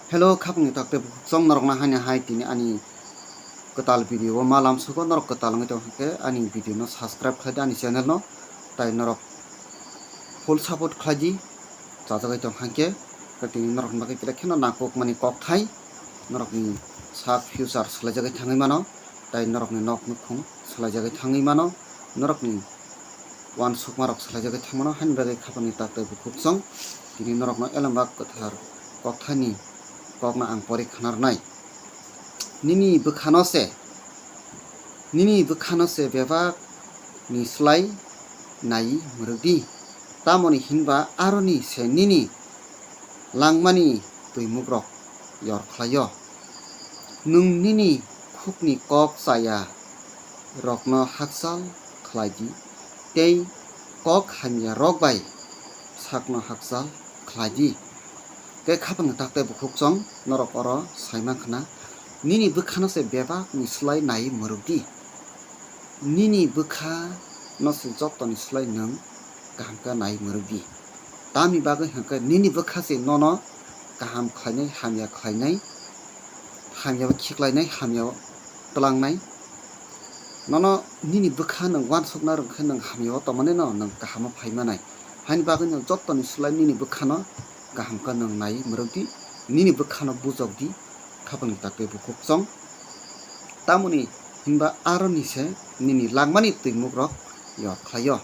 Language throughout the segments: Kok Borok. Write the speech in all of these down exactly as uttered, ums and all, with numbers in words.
Hello, khapangni takte bukhukchong norokno haini hai tini ani kwtal video o ma lamsugo, norok kwtal wngwi tong khe ani video no subscribe khlai di ani channel no, tai norok full support khlai di, chajagwi tong khe tini norokni bagwi belai kheno nangkukmani kokthai, norokni sak future swlaijagwi thangwi mano, tai norokni nok nukhung swlaijagwi thangwi mano, norokni uansukmarok swlaijagwi thangmano, haini bagwi khapangni takte bukhukchong tini norokno elembak kwthar kokthaini kokno ang pori khna rwnai. Nini bwkhano se, nini bwkhano se bebak ni slai nai mwrwk di, tamoni hinba aroni se nini langmani twimukrok yor khlaio. Nwng nini khukni kok chaya rokno hakchal khlai di, tei kok hamya rok bai sakno hakchal khlai di. Tei khapang tak tei bukhukchong norok oro sai mankha na, nini bwkhano se bebak ni slai nai mwrwk di. Nini bwkha no se joto ni slai nwng kaham khe nai mwrwk di. Tamni bagwi hwnkhe nini bwkha se nono kaham khlainai, hamya khlainai, hamya o khiklainai, hamya o twlangnai. Nono nini bwkha nwng uansukna rwng khe nwng hamya o tongmani no nwng kaham o phai manai. Haini bagwi no joto ni slai nini bwkha no kaham khe nwng nai mwrwk di, nini bwkha no bujok di, khapang ni tak tei bukhukchong. Tamoni hinba aroni se nini langmani twimukrok yor khlaio.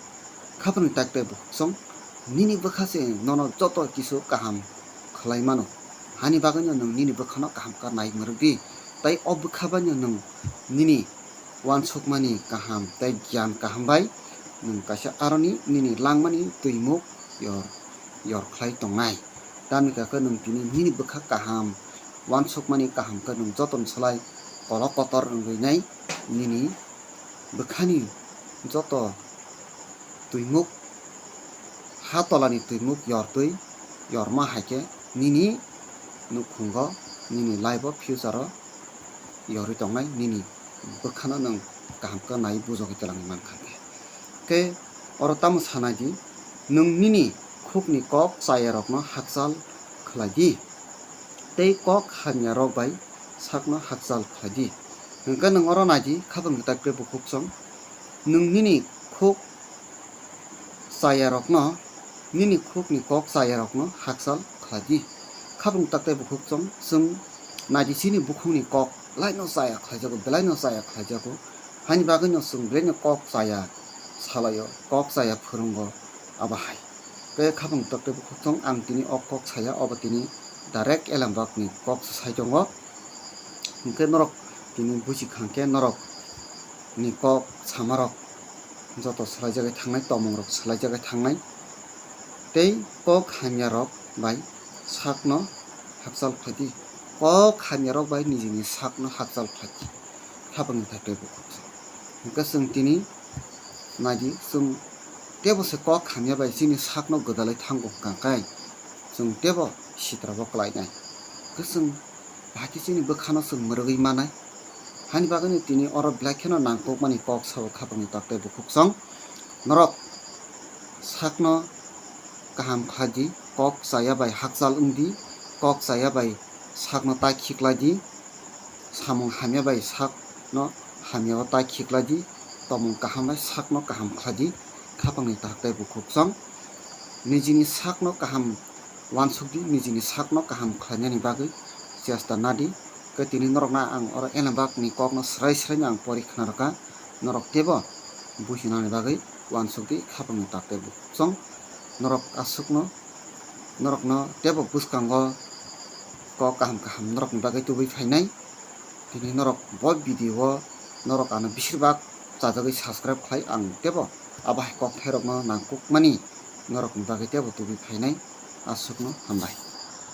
Khapang ni tak tei bukhukchong, nini bwkha se nono joto kisu kaham khlai mano. Hani bagwino nwng nini bwkhano kaham khe nai mwrwk di. Tai o bwkha baino nwng nini uansukmani kaham tei giyan kaham bai nwng kaisa aroni nini langmani twimuk yor, yor khlai tongnai. Tamni khe nwng tini nini bwkha kaham, uansukmani kaham khe nwng joto ni slai kolok kotor wngwi nai nini bwkhani joto twimuk, ha tolani twimuk yortwi yorma hai khe nini nukhungo, nini life o, future o yorwi tongnai, nini bwkhano nwng kaham khe nai bujogwi twlangwi mankha khe. Khe oro tamo sanai di, nwng nini khukni kok chayarokno hakchal khlai di, tei kok hamyarok bai sakno hakchal khlai di. Hwnkhe nwng oro nai di, khapang tak tei bukhukchong, nwng nini khuk chayarokno, nini khukni kok chayarokno hakchal khlai di. Khapang tak tei bukhukchong, chwng nai di, chini bukhukni kok laino chaya khlaijago, belaino chaya khlaijago. Haini bagwino chwng belaino kok chaya salaio, kok chaya phwrwngo, abo hai. Tei khapang tak tei bukhukchong, ang tini o kok saya, obo tini direct elembakni kok se sai tongo. Hwnkhe norok tini buji kha khe norok ni kok samarok joto swlaijagwi thangnai, tomongrok swlaijagwi thangnai. Tei kok hamyarok bai sakno hakchal khlai di. Kok hamyarok bai nijini sakno hakchal khlai di. Khapangni tak tei bukhuk. Hwnkhe chwng tini nai di, chwng teibo se kok hamya bai chini sakno gwdalwi thango hwnkha khe chwng teibo sitra bo kwlainai. Hwnkhe chwng bahai khe chini bwkhano chwng mwrwgwi manai. Hani bagwino tini oro belai kheno nangkukmani kok sao khapangni tak tei bukhukchong. Norok sakno kaham khlai di, kok chaya bai hakchal wng di, kok chaya bai sakno tai khiklai di, samung hamya bai sakno hamya o tai khiklai di, tomung kaham bai sakno kaham khlai di, khapangni tak tei bukhukchong. Nijini sakno kaham uansuk di, nijini sakno kaham khlainani bagwi chesta na di. Khe tini norokno ang oro elembakni kokno swrai swraino ang pori khna rwkha, norok teibo businani bagwi uansuk di, khapangni tak tei bukhukchong. Norok aswkno, norokno teibo bwskango kok kaham kaham norokni bagwi tubui phainai. Tini norok bo video o norok ano bisirbak chajagwi subscribe khlai, ang teibo abo hai kokthairokno nangkukmani norokni bagwi teibo tubui phainai. Aswkno hambai.